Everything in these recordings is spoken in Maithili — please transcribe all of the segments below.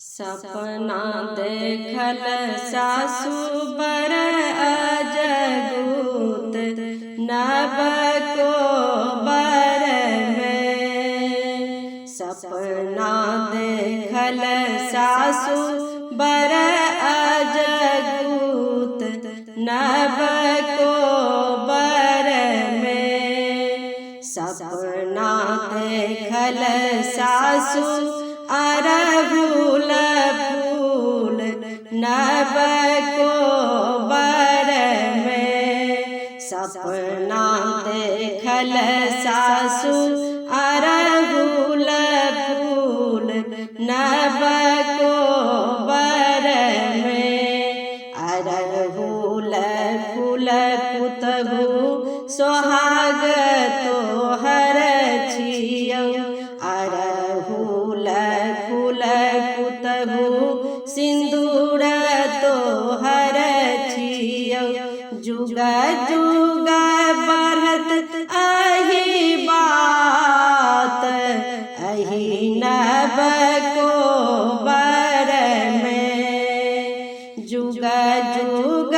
सपना देखल सासु बर अजगूत नव कोबर में। सपना देखल सासु बर अजगूत नव कोबर में। सपना देखल सासु अरहुल फूल नव कोबर में। सपना देखल सासु अरहुल फूल नव कोबर में। अरहुल फूल पुतहु सोहाग तोहर छियौ। अरहुल फूल पुतहु सिन्दूर तोहर छियौ। जुग जुग बढ़त अही बात अही नव कोबर में। जुग जुग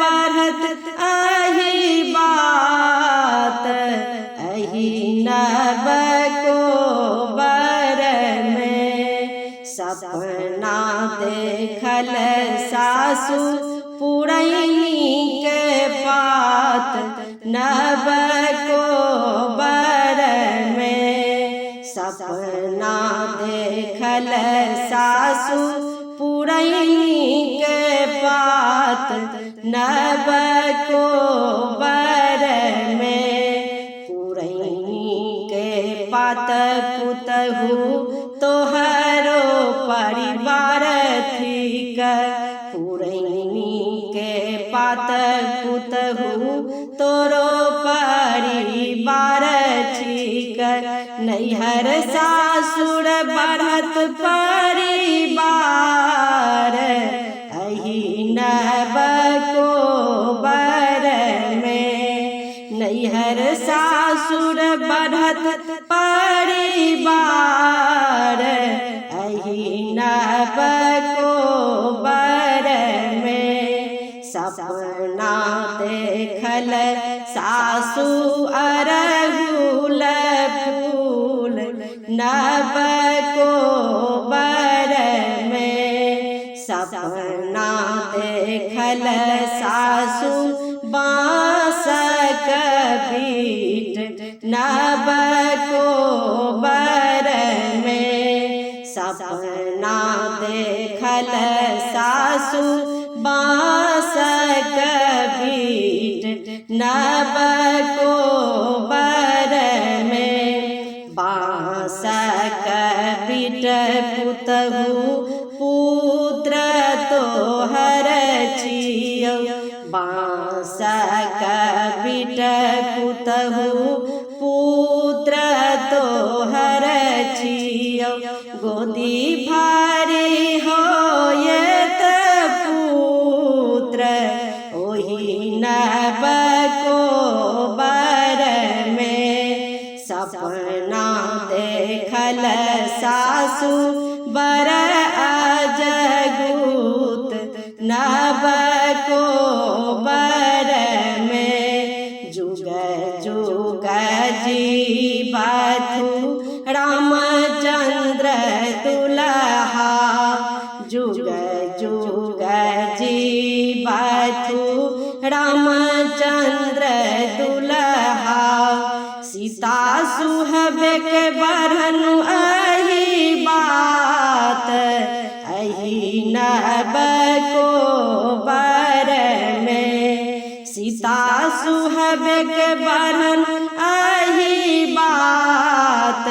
बढ़त अही बात अही नव कोबर में। सपना देखल सासु पुरैनी के पात नव कोबर में। सपना देखल सासु पुरैनी के पात नव कोबर में। पुरैनी के पात पुतहु तोहरो परिवार थिक। पुरैनी के पात पुतहु तोरो परिवार छिक। नैहर सासुर बढ़त परिवार अही नव कोबर में। नैहर सासुर बढ़त परिवार अही नव कोबर में। सपना देखल सासु अरहुल फूल नव कोबर में। सपना देखल सासु बाँसक बीट नव कोबर में। सपना देखल सासु बाँसक बीट नव कोबर में। बाँसक बीट पुतहु पुत्र तोहर छियौ। बाँसक बीट पुतहु पुत्र तोहर छियौ। गोदी भारी होयत पुत्र ओहि नव कोबर में। सपना देखल सासु बर अजगूत नव कोबर में। जुग जुग जीवथु रामचंद्र दुल्हा। जुग जुग जीवथु रामचंद्र दुल्हा। सीता सुहबे के बढ़नु अही बात अही नव कोबर में। सीता सुहबे के बढ़न अही बात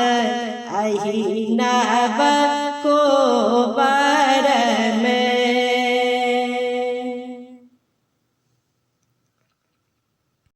अही नव कोबर